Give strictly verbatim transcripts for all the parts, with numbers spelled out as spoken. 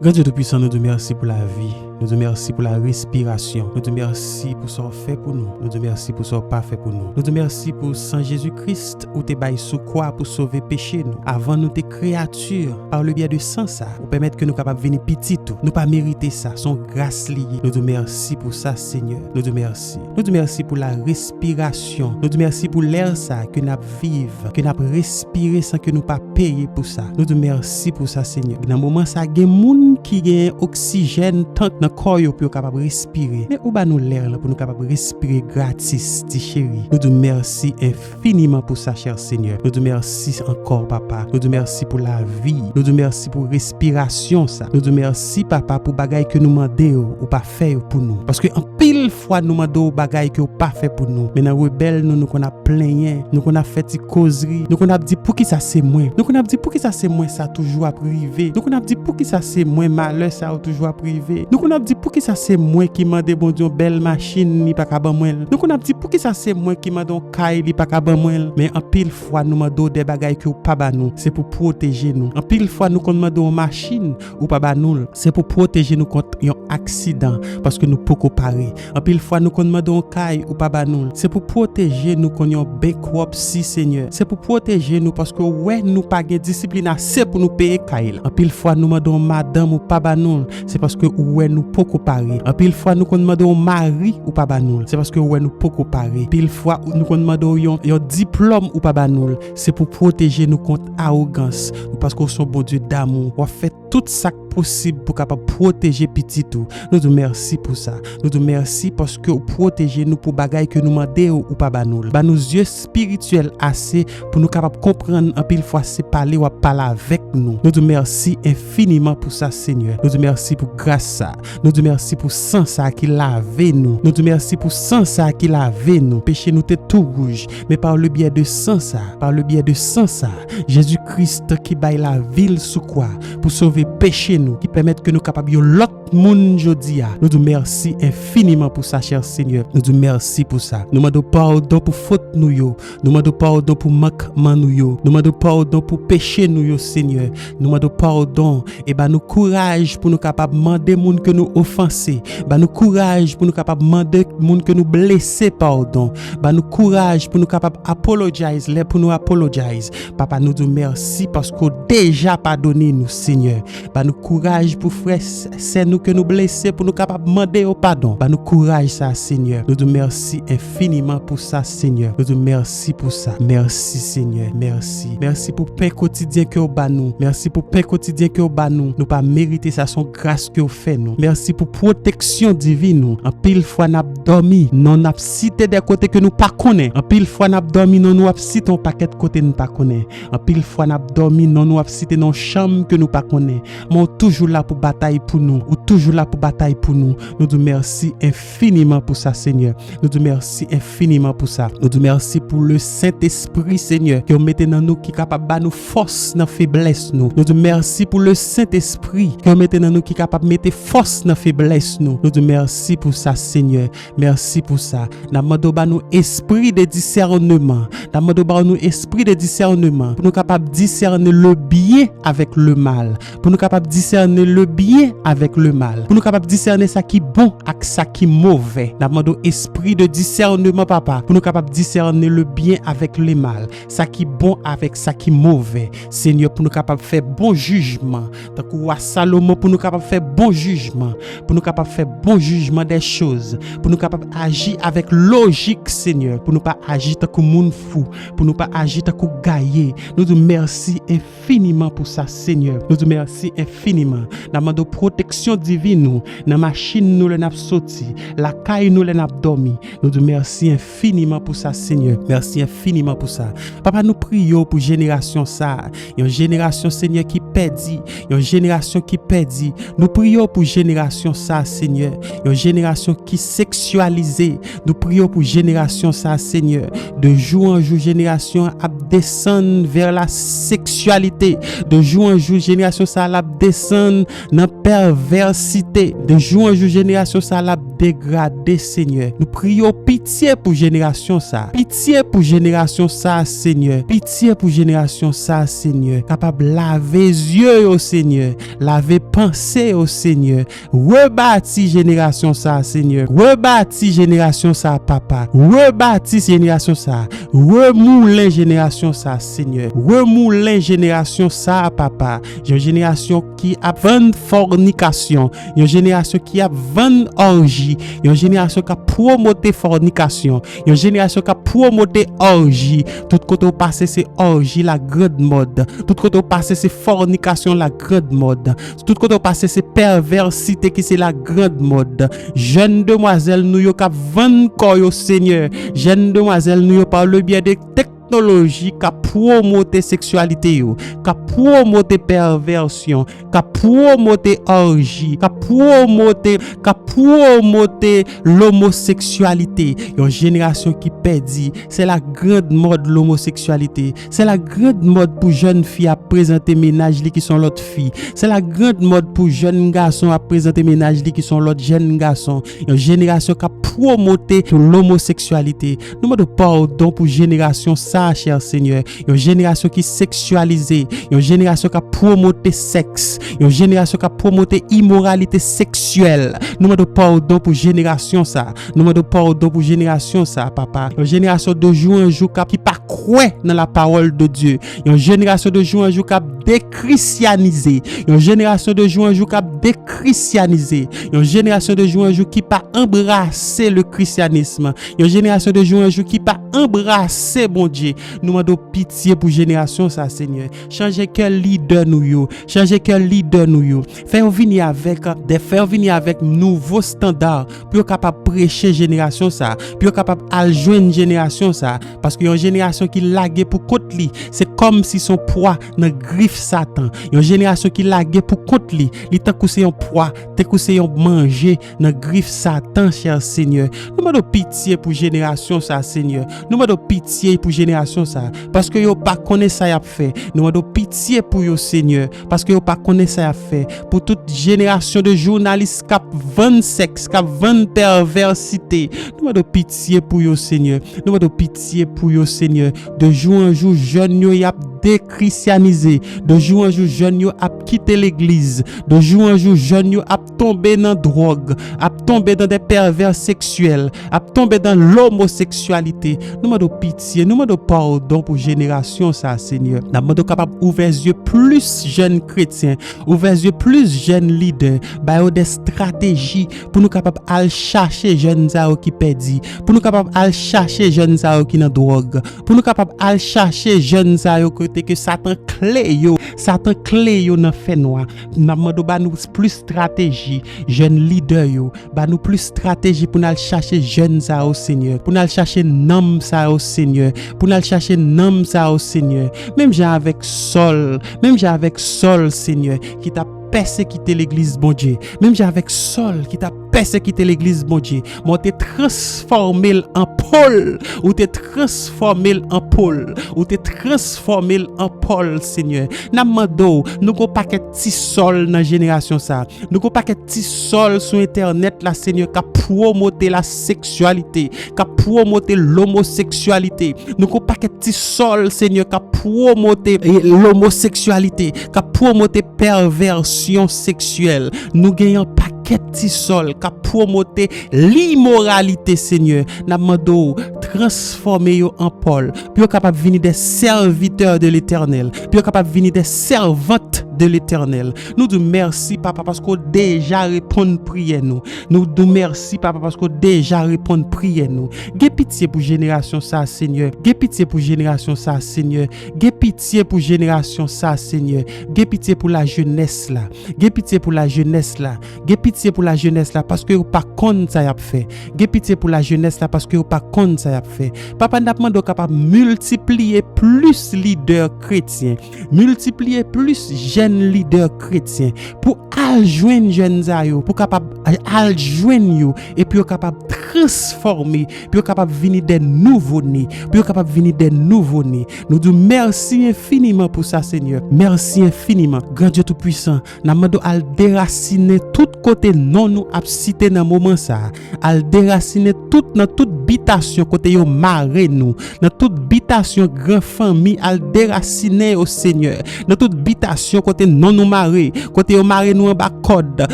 Gran Dye Toupisan, nou di w mèsi pou lavi. Nou di w mèsi pou la respirasyon. Nou di w mèsi pou sa w fè pou nou. Nou di w mèsi pou sa w pa fè pou nou. Nou di w mèsi pou san Jezi Kris ou te bay sou kwa pou sove peche nou. Avan nou te kreyati, pa le byen de san sa, ou pèmèt ke nou kapab vini pitit ou. Nou pa merite sa, se yon gras li ye. Nou di w mèsi pou sa, Senyè. Nou di w mèsi. Nou di w mèsi pou la respirasyon. Nou di w mèsi pou lè sa ke n ap viv, ke n ap respire san ke nou pa peye pou sa. Nou di w mèsi pou sa, Senyè. Nan moman sa, gen moun ki gen oksijèn tank nan kò yo pou yo kapab respire. Men ou ba nou lè lan pou nou kapab respire gratis, ti cheri. Nou di w mèsi enfiniman pou sa, chè Senyè. Nou di w mèsi ankò, Papa. Nou di w mèsi pou lavi. Nou di w mèsi pou respirasyon sa. Nou di w mèsi, Papa, pou bagay ke nou mande yo, ou pa fè yo pou nou. Paske anpil fwa nou mande w bagay ke w pa fè pou nou. Men nan rebèl nou, nou konn ap plenyen, nou konn ap fè ti kozri, nou konn ap di, "Poukisa se mwen?" Nou konn ap di, "Poukisa se mwen sa toujou ap rive?" Nou konn ap di, "Poukisa se mwen malè sa yo toujou ap rive?" Nou konn ap di, "Poukisa se mwen ki mande Bondye yon bèl machin, li pa ka ban mwen l?" Nou konn ap di, "Poukisa se mwen ki mande yon kay, li pa ka ban mwen l?" Men anpil fwa nou mande w de bagay ke w pa ba nou, se pou pwoteje nou. Anpil fwa nou konn mande w yon machin, ou pa ba nou l, se pou pwoteje nou kont yon aksidan, paske nou poko pare. Anpil fwa nou konn mande yon kay, ou pa ba nou l, se pou pwoteje nou kont yon bankruptcy, Senyè. Se pou pwoteje nou, paske w wè nou pa gen disiplin ase pou nou peye kay la. Anpil fwa nou mande yon madanm, ou pa ba nou l, se paske ou wè nou poko pare. Anpil fwa nou konn mande yon mari, ou pa ba nou l, se paske ou wè nou poko pare. Anpil fwa nou konn mande yon, yon diplòm, ou pa ba nou l, se pou pwoteje nou kont awogans, paske w se yon Bondye damou. W ap fè tout sa k posib pou kapab pwoteje pitit ou. Nou di w mèsi pou sa. Nou di w mèsi paske w pwoteje nou pou bagay ke nou mande w, ou pa ba nou l. Ba nou zye espirityèl ase pou nou kapab konprann anpil fwa se pale w ap pale avèk nou. Nou di w mèsi enfiniman pou sa, Senyè. Nou di w mèsi pou gras sa. Nou di w mèsi pou san sa ki lave nou. Nou di w mèsi pou san sa ki lave nou. Peche nou te tou wouj. Men pa le byen de san sa, pa le byen de san sa, Jezi Kris ki bay lavi l sou kwa pou sove peche nou, ki pèmèt ke nou kapab yon lòt moun jodi a. Nou di w mèsi enfiniman pou sa, chè Senyè. Nou di w mèsi pou sa. Nou mande w padon pou fot nou yo. Nou mande w padon pou mankman nou yo. Nou mande w padon pou peche nou yo, Senyè. Nou mande w padon e ba nou kouraj pou nou kapab mande moun ke nou ofanse. Ba nou kouraj pou nou kapab mande moun ke nou blese padon. Ba nou kouraj pou nou kapab apologize lè pou nou apologize. Papa, nou di w mèsi paske w deja padone nou, Senyè. Ba nou kouraj pou frè, sè nou ke nou blese pou nou kapab mande yo padon. Ba nou kouraj sa, Senyè. Nou di w mèsi enfiniman pou sa, Senyè. Nou di w mèsi pou sa. Mèsi, Senyè. Mèsi. Mèsi pou pen kotidyen ke w ba nou. Mèsi pou pen kotidyen ke w ba nou. Nou pa merite sa, se yon gras ke w fè nou. Mèsi pou pwoteksyon divin ou. Anpil fwa n ap dòmi, non n ap site de kote ke nou pa konnen. Anpil fwa n ap dòmi, non nou ap site yon pakèt kote n pa konnen. Anpil fwa n ap dòmi, non nou ap site nan yon chanm ke nou pa konnen. Men w toujou la pou batay pou nou. Ou toujou la pou batay pou nou. Nou di w mèsi enfiniman pou sa, Senyè. Nou di w mèsi enfiniman pou sa. Nou di w mèsi pou le Sentespri, Senyè, ke w mete nan nou ki kapab ba nou fòs nan feblès nou. Nou di w mèsi pou le Sentespri ke w mete nan nou ki kapab mete fòs nan feblès nou. Nou di w mèsi pou sa, Senyè. Mèsi pou sa. N ap mande w ba nou espri de disèneman. N ap mande w ba nou espri de disèneman pou nou kapab disène le byen avèk le mal. Pou nou kapab disène le byen avèk le mal. Pou nou kapab disène sa ki bon ak sa ki move. N ap mande w espri de disèneman, Papa, pou nou kapab disène le byen avèk le mal, sa ki bon avèk sa ki move. Senyè, pou nou kapab fè bon jijman, tankou wa Salomon, pou nou kapab fè bon jijman, pou nou kapab fè bon jijman de choz, pou nou kapab aji avèk lojik, Senyè, pou nou pa aji tankou moun fou, pou nou pa aji tankou gaye. Nou di w mèsi enfiniman pou sa, Senyè. Nou di w mèsi enfiniman. N ap mande w pwoteksyon divin ou nan machin nou lè n ap soti, lakay nou lè n ap dòmi. Nou di w mèsi enfiniman pou sa, Senyè. Mèsi enfiniman pou sa. Papa, nou priye w pou jenerasyon sa a. Yon jenerasyon, Senyè, ki pèdi. Yon jenerasyon ki pèdi. Nou priye w pou jenerasyon sa a, Senyè. Yon jenerasyon ki seksyalize. Nou priye w pou jenerasyon sa a, Senyè. De jou an jou, jenerasyon an ap desann vè la seksyalite. De jou an jou, jenerasyon sa l ap desann nan pèvèsite. De jou an jou, jenerasyon sa l ap degrade, Senyè. Nou priye w pitye pou jenerasyon sa. Pitye pou jenerasyon sa, Senyè. Pitye pou jenerasyon sa, Senyè. Kapab lave zye yo, Senyè. Lave panse yo, Senyè. Rebati jenerasyon sa, Senyè. Rebati jenerasyon sa, Papa. Rebati jenerasyon sa. Remoulen jenerasyon sa, Senyè. Remoulen jenerasyon sa, Papa. Yon jenerasyon ki ap vann fònikasyon. Yon jenerasyon ki ap vann òji. Yon jenerasyon k ap pwomote fònikasyon. Yon jenerasyon k ap pwomote òji. Tout kote w pase, se òji la grand mòd. Tout kote w pase, se fònikasyon la grand mòd. Tout kote w pase, se pèvèsite ki se la grand mòd. Jèn demwazèl nou yo k ap vann kò yo, Senyè. Jèn demwazèl nou yo, pa le byè de teknoloji, k ap pwomote seksyalite yo, k ap pwomote pèvèsyon, k ap pwomote òji, k ap pwomote, k ap pwomote lomoseksyalite. Yon jenerasyon ki pèdi. Se la grand mòd lomoseksyalite. Se la grand mòd pou jèn fi ap prezante mennaj li ki se yon lòt fi. Se la grand mòd pou jèn gason ap prezante mennaj li ki se yon lòt jèn gason. Yon jenerasyon k ap pwomote lomoseksyalite. Nou mande w padon pou jenerasyon sa, chè Senyè. Yon jenerasyon ki seksyalize. Yon jenerasyon k ap pwomote sèks. Yon jenerasyon k ap pwomote imoralite seksyèl. Nou mande w padon pou jenerasyon sa. Nou mande w padon pou jenerasyon sa, Papa. Yon jenerasyon de jou an jou k ap, ki pa kwè nan la parole de Dieu. Yon jenerasyon de jou an jou k ap dekrisyanize. Yon jenerasyon de jou an jou k ap dekrisyanize. Yon jenerasyon de jou an jou ki pa anbrase le christianisme. Yon jenerasyon de jou an jou ki pa anbrase Bondye. Nou mande w pitye pou jenerasyon sa, Senyè. Chanje kè lidè nou yo. Chanje kè lidè nou yo. Fè yo vini avèk de, fè yo vini avèk nouvo estanda pou yo kapab preche jenerasyon sa, pou yo kapab al jwenn jenerasyon sa. Paske yon jenerasyon ki lage pou kont li, se kòmsi se yon pwa nan grif Satan. Yon jenerasyon ki lage pou kont li, li tankou se yon pwa, tankou se yon manje nan grif Satan, chè Senyè. Nou mande w pitye pou jenerasyon sa, Senyè. Nou mande w pitye pou jenerasyon sa. Paske yo pa konnen sa y ap fè. Nou mande w pitye pou yo, Senyè. Paske yo pa konnen sa y ap fè. Pou tout jenerasyon de jounalis k ap vann sèks, k ap vann pèvèsite. Nou mande w pitye pou yo, Senyè. Nou mande w pitye pou yo, Senyè. De jou an jou, jèn yo, y ap dekrisyanize. De jou an jou, jèn yo ap kite legliz. De jou an jou, jèn yo ap tonbe nan dwòg, ap tonbe nan de pèvè seksyèl, ap tonbe nan lomoseksyalite. Nou mande w pitye, nou mande w padon pou jenerasyon sa, Senyè. N ap mande w kapab ouvè zye plis jèn kretyen, ouvè zye plis jèn lidè, ba yo de estrateji pou nou kapab al chache jèn sa yo ki pèdi, pou nou kapab al chache jèn sa yo ki nan dwòg, pou nou kapab al chache jèn sa yo kote ke Satan kle yo, Satan kle yo nan fènwa. N ap mande w ba nou plis estrateji, jèn lidè yo, ba nou plis estrateji pou n al chache jèn sa yo, Senyè, pou n al chache nanm sa yo, Senyè, pou n al chache nanm sa yo, Senyè. Menm jan avèk Sòl, menm jan avèk Sòl, Senyè, ki t ap pèsekite legliz Bondye. Menm jan avèk Sòl ki t ap pèsekite legliz Bondye. Men w te transfòme l an Pòl. Ou te transfòme l an Pòl. Ou te transfòme l an Pòl, Senyè. N ap mande w, nou gon pakèt ti Sòl nan jenerasyon sa. Nou gon pakèt ti Sòl sou entènèt la, Senyè, k ap pwomote laseksyalite, k ap pwomote lomoseksyalite. Nou gon pakèt ti Sòl, Senyè, k ap pwomote, eh, lomoseksyalite, k ap pwomote pèvèsyon seksyèl. Nou gen yon pakèt ti Sòl k ap pwomote limoralite, Senyè. N ap mande w, transfòme yo an Pòl, pou yo kapab vini de sèvitè de Letènèl, pou yo kapab vini de sèvant de Letènèl. Nou di w mèsi, Papa, paske w deja reponn priyè nou. Nou di w mèsi, Papa, paske w deja reponn priyè nou. Gen pitye pou jenerasyon sa, Senyè. Gen pitye pou jenerasyon sa, Senyè. Gen pitye pou jenerasyon sa, Senyè. Gen pitye pou lajenès la. Gen pitye pou lajenès la. Gen pitye pou lajenès la, paske yo pa konn sa y ap fè. Gen pitye pou lajenès la, paske yo pa konn sa y ap fè. Papa, n ap mande w kapab miltipliye plis lidè kretyen, miltipliye plis jèn lidè kretyen pou al jwenn jèn sa yo, pou kapab al jwenn yo, epi yo kapab transfòme, pou yo kapab vini de nouvo ne, pou yo kapab vini de nouvo ne. Nou di w mèsi enfiniman pou sa, Senyè. Mèsi enfiniman. Gran Dye Toupwisan, n ap mande w al derasinen tout kote non nou ap site nan moman sa a. Al derasinen tout, nan tout bitasyon kote yo mare nou, nan tout bitasyon gran fanmi, al derasinen yo, Senyè. Nan tout bitasyon kote non nou mare, kote yo mare nou anba kòd,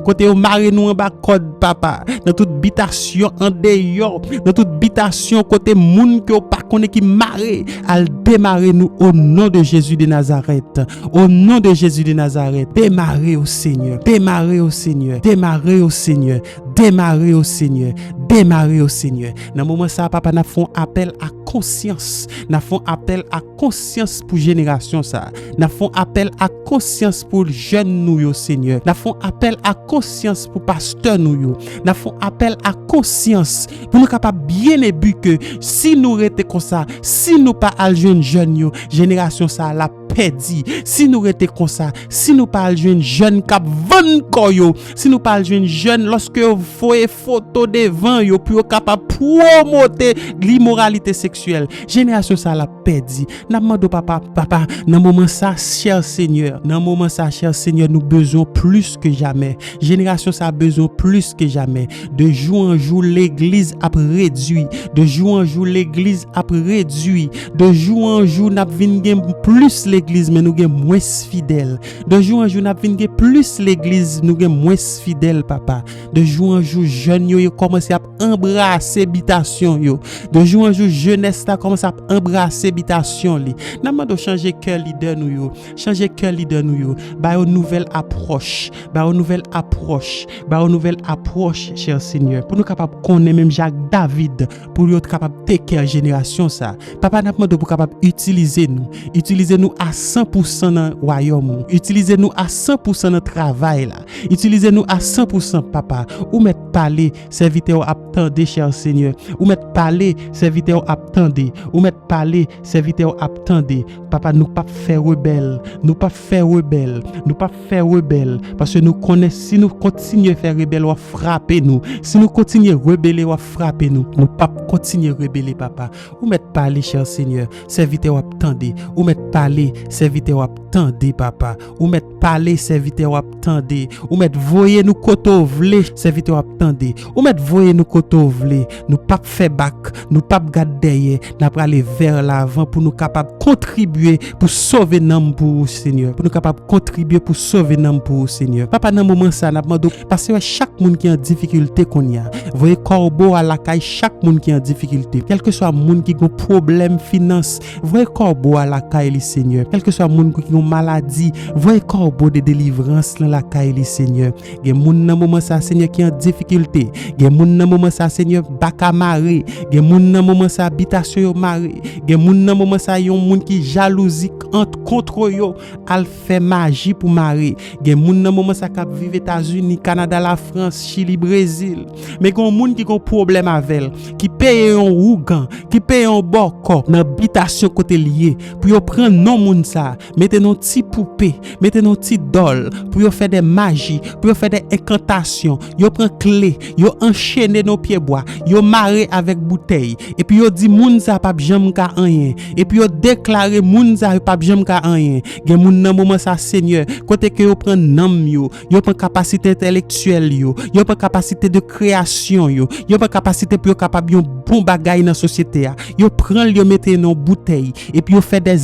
kote yo mare nou anba kòd, Papa. Nan tout bitasyon andeyò, nan tout bitasyon kote moun ke w pa konnen ki mare, al demare nou o non de Jezi de Nazarèt. O non de Jezi de Nazarèt, demare yo, Senyè. Demare yo, Senyè. Demare yo, Senyè. Demare yo, Senyè. Demare yo, Senyè. Nan moman sa a, Papa, n ap fè yon apèl a konsyans. N ap fè yon apèl a konsyans pou jenerasyon sa a. N ap fè yon apèl a konsyans pou jèn nou yo, Senyè. N ap fè yon apèl a konsyans pou pastè nou yo. N ap fè yon apèl a konsyans pou nou kapab byen ebi ke si nou rete konsa, si nou pa al jwenn jèn yo, jenerasyon sa a l ap pèdi. Si nou rete konsa, si nou pa al jwenn jèn k ap vann kò yo, si nou pa al jwenn jèn lòske yo voye foto devan yo pou yo kapab pwomote limoralite seksyèl, jenerasyon sa a l ap pèdi. N ap mande w, Papa, Papa, nan moman sa, chè Senyè, nan moman sa, chè Senyè, nou bezwen w plis ke jamè. Jenerasyon sa a bezwen w plis ke jamè. De jou an jou, legliz ap redui. De jou an jou, legliz ap redui. De jou an jou, n ap vin gen plis legliz, men nou gen mwens fidèl. De jou an jou, n ap vin gen plis legliz, nou gen mwens fidèl, Papa. De jou an jou, jèn yo, yo kòmanse ap anbrase bitasyon yo. De jou an jou, jenès la kòmanse ap anbrase bitasyon li. N ap mande w chanje kè lidè nou yo. Chanje kè lidè nou yo. Ba yo nouvèl apwòch. Ba yo nouvèl apwòch. Ba yo nouvèl apwòch, chè Senyè. Pou nou kapab konnen menm jan ak David, pou yo kapab take care jenerasyon sa. Papa, n ap mande w pou w kapab itilize nou. Itilize nou a san pou san nan wayòm ou. Itilize nou a san pou san nan travay la. Itilize nou a san pou san, Papa. Ou mèt pale, sèvitè w ap tande, chè Senyè. Ou mèt pale, sèvitè w ap tande. Ou mèt pale, sèvitè w ap tande. Papa, nou p ap fè rebèl. Nou p ap fè rebèl. Nou p ap fè rebèl. Paske nou konnen si nou kontinye fè rebèl, w ap frape nou. Si nou kontinye rebele, w ap frape nou. Nou p ap kontinye rebele, Papa. Ou mèt pale, chè Senyè. Sèvitè w ap tande. Ou mèt pale, sèvitè w ap tande, Papa. Ou mèt pale, sèvitè w ap tande. Ou mèt voye nou kote w vle, sèvitè w ap tande. Ou mèt voye nou kote w vle. Nou p ap fè bak, nou p ap gad dèyè. N ap prale vè lavan pou nou kapab kontribye pou sove nanm pou ou, Senyè. Pou nou kapab kontribye pou sove nanm pou ou, Senyè. Papa, nan moman sa, n ap mande w pase wè chak moun ki an difikilte kounye a. Voye kòbo a lakay chak moun ki an difikilte. Kèlkeswa moun ki gon pwoblèm finans, voye kòbo a lakay li, Senyè. Kèlkeswa moun ki gon maladi, voye kòbo de delivrans lan lakay li, Senyè. Gen moun nan moman sa, Senyè, ki an difikilte. Gen moun nan moman sa, Senyè, bak a mare. Gen moun nan moman sa, bitasyon yo mare. Gen moun nan moman sa, yon moun ki jalouzi ant kont yo al fè maji pou mare. Gen moun nan moman sa k ap viv Etazini, Kanada, Lafrans, Chili, Brezil. Men gen yon moun ki gen yon pwoblèm avè l, ki peye yon wougan, ki peye yon bòkò nan bitasyon kote l ye, pou yo pran non moun sa, mete nan ti poupe, mete nan ti dòl, pou yo fè de maji, pou yo fè de enkantasyon. Yo pran kle, yo anchene nan pye bwa, yo mare avèk boutèy, epi yo di moun sa p ap janm ka anyen, epi yo deklare moun sa yo p ap janm ka anyen. Gen moun nan moman sa, Senyè, kote ke yo pran nanm yo, yo pran kapasite entèlektyèl yo, yo pran kapasite de kreyasyon yo, yo pran kapasite pou yo kapab yon bon bagay nan sosyete a. Yo pran l, yo mete nan yon boutèy, epi yo fè de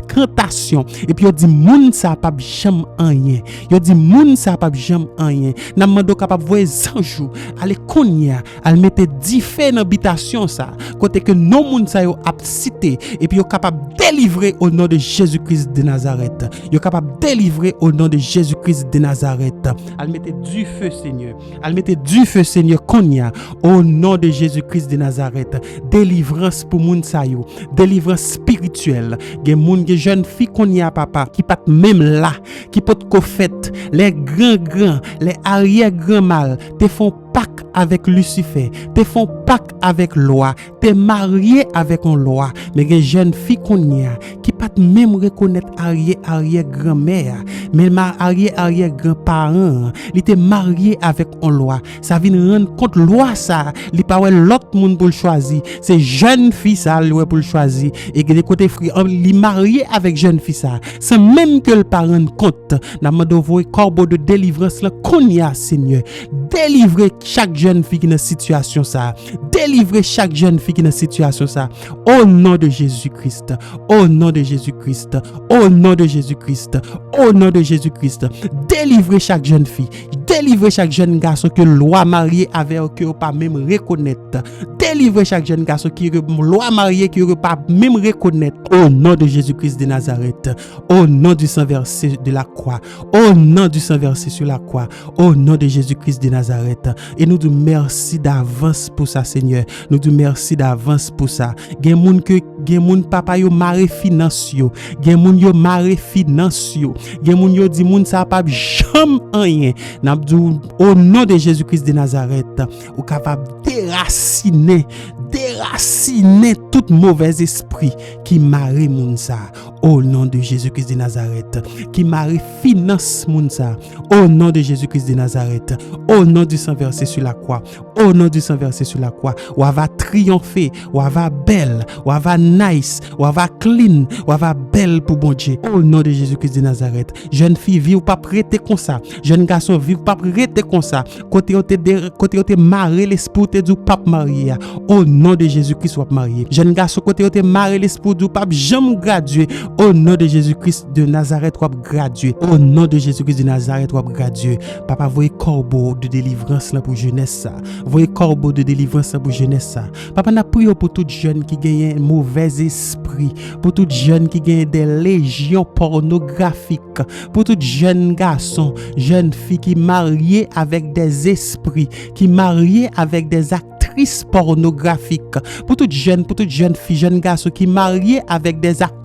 enkantasyon, epi yo di moun sa p ap janm anyen. Yo di moun sa p ap janm anyen. N ap mande w kapab voye zanj ou ale kounye a, al mete dife nan bitasyon sa, kote ke non moun sa yo ap site, epi yo kapab delivre o non de Jezi Kris de Nazarèt. Yo kapab delivre o non de Jezi Kris de Nazarèt. Al mete dife, Senyè. Al mete dife, Senyè, kounye a. O non de Jezi Kris de Nazarèt. Delivrans pou moun sa yo. Delivrans espirityèl. Gen moun, gen jèn fi kounye a, Papa, ki pa t menm la, ki potko fèt. Lè gran gran, lè aryè granma l te fè yon pak avèk Lisifè, te fè yon pak avèk lwa, te marye avèk yon lwa. Men gen jèn fi kounye a ki p pa t menm rekonèt aryè aryè granmè a, men ma aryè aryè granparan an, li te marye avèk on lwa. Sa vin rann kont lwa sa a, li pa wè lòt moun pou l chwazi. Se jèn fi sa a li wè pou l chwazi. E gen de kote fri, an, li marye avèk jèn fi sa a. San menm ke l pa rann kont, n ap mande w voye kòbo de delivrans lan kounye a, Senyè. Delivre chak jèn fi ki nan sitiyasyon sa a. Delivre chak jèn fi ki nan sitiyasyon sa a. O non de Jezi Kris. O non de Jezi Kris. O non de Jezi Kris. O non de Jezi Kris. Delivre chak jèn fi. Delivre chak jèn gason ke lwa marye avè yo ke yo pa menm rekonèt. Delivre chak jèn gason ki re- lwa marye ke yo pa menm rekonèt. O non de Jezi Kris de Nazarèt. Au nom du sang versé de la croix. Au nom du sang versé sur la croix. Au nom de Jésus-Christ de Nazareth. E nou di w mèsi davans pou sa, Senyè. Nou di w mèsi davans pou sa. Gen moun ke, gen moun, papa, yo mare finans yo. Gen moun yo mare finans yo. Gen moun yo di moun sa p ap janm anyen. N ap di w, au nom de Jésus-Christ de Nazareth, ou kapab derasinen, derasinen tout movèz espri ki mare moun sa. Au nom de Jésus-Christ de Nazareth, ki mare finans moun sa. Au nom de Jésus-Christ de Nazareth, au nom du sang versé sur la croix, au nom du sang versé sur la croix, w ava triyonfe, w ava bèl, w ava nice, w ava clean, w ava bèl pou Bondye. Au nom de Jésus-Christ de Nazareth, jèn fi, vi w p ap rete konsa. Jèn gason, vi w p ap rete konsa. Kote yo te de- kote yo te mare lespri w te di w p ap marye a, o non de Jezi Kris w ap marye. Jèn gason, kote yo te mare lespri w di w p ap janm gradye, o non de Jezi Kris de Nazarèt w ap gradye. O non de Jezi Kris de Nazarèt w ap gradye. Papa, voye kòbo de delivrans lan pou jenès sa. Voye kòbo de delivrans lan pou jenès sa. Papa, n ap priye w pou tout jèn ki genyen movèz espri, pou tout jèn ki genyen de lejyon pònografik, pou tout jèn gason, jèn fi ki marye avèk dèzespri, ki marye avèk dèzaktris pònografik, pou tout jèn, pou tout jèn fi, jèn gason ki marye avèk dèzaktè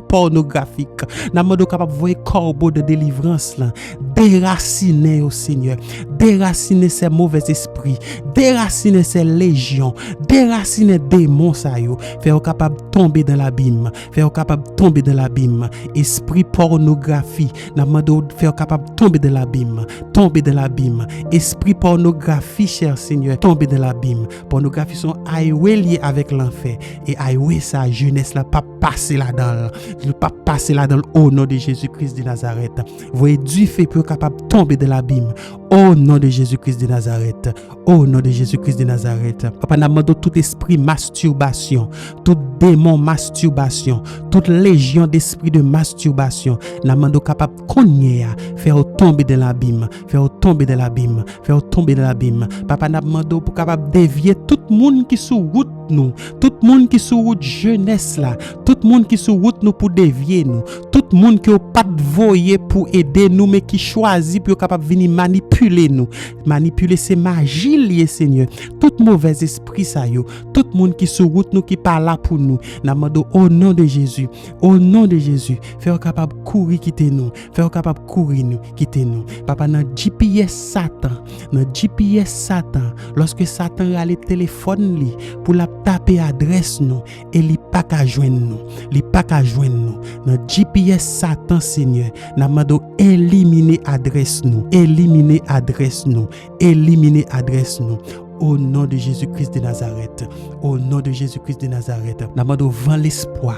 pònografik. N ap mande w kapab voye kòbo de delivrans lan, derasinen yo, Senyè. Derasinen sè movèz espri, derasinen sè lejyon, derasinen demon sa yo. Fè yo kapab tonbe dan labim, fè yo kapab tonbe dan labim. Espri pònografi, n ap mande w fè yo kapab tonbe dan labim, tonbe dan labim. Espri pònografi, chè Senyè, tonbe dan labim. Pònografi se yon highway li ye avèk lanfè. E highway sa, jenès la p ap pase ladan l. Li p ap pase ladan l, o non de Jezi Kris de Nazarèt. Voye dife pou yo kapab tonbe dan labim, o non de Jezi Kris de Nazarèt. O non de Jezi Kris de Nazarèt. Papa, n ap mande w tout espri mastibasyon, tout demon mastibasyon, tout lejyon despri de mastibasyon, n ap mande w kapab kounye a fè yo tonbe dan labim, fè yo tonbe dan labim, fè yo tonbe dan labim. Papa, n ap mande w pou kapab devye tout moun ki sou wout nou, tout moun ki sou wout jenès la, tout moun ki sou wout nou pou devye nou, tout moun ke w pa t voye pou ede nou, men ki chwazi pou yo kapab vini manipile nou. Manipile se maji l ye, Senyè. Tout movèz espri sa yo, tout moun ki sou wout nou ki pa la pou nou, n ap mande w, o non de Jezi, o non de Jezi, fè yo kapab kouri kite nou, fè yo kapab kouri nou, kite nou. Papa, nan G P S Satan, nan G P S Satan, lòske Satan rale telefòn li pou l ap tape adrès nou, e li pa ka jwenn nou, li pa ka jwenn nou. Nan G P S Satan, Senyè, n ap mande w elimine adrès nou, elimine adrès nou, elimine adrès nou. O non de Jezi Kris de Nazarèt, o non de Jezi Kris de Nazarèt, n ap mande w van lespwa,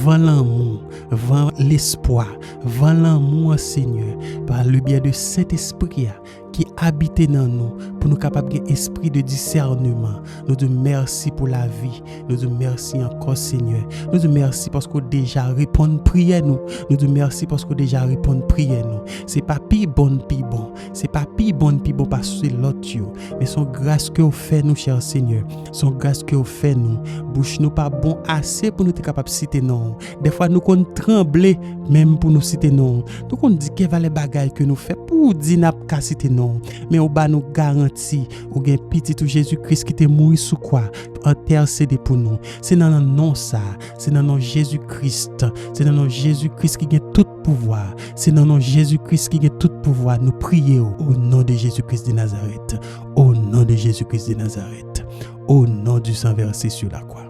van lanmou, van lespwa, van lanmou an, Senyè, pa le byen de Sentespri a ki abite nan nou, pou nou kapab gen espri de disèneman. Nou di w mèsi pou lavi. Nou di w mèsi ankò, Senyè. Nou di w mèsi paske w deja reponn priyè nou. Nou di w mèsi paske w deja reponn priyè nou. Se pa pi bon n pi bon. Se pa pi bon n pi bon pase lòt yo. Men se yon gras ke w fè nou, chè Senyè. Se yon gras ke w fè nou. Bouch nou pa bon ase pou nou te kapab site non w. Dèfwa nou konn tranble menm pou nou site non w. Nou konn di kè valè bagay ke nou fè pou w di n ap ka site non w. Men ou ba nou garanti, ou gen Pitit ou Jezi Kris ki te mouri sou kwa, entèsede pou nou. Se nan non sa, se nan non Jezi Kris, se nan non Jezi Kris ki gen tout pouvwa, se nan non Jezi Kris ki gen tout pouvwa, nou priye w, o non de Jezi Kris de Nazarèt, o non de Jezi Kris de Nazarèt, o non du sang versé sur la croix.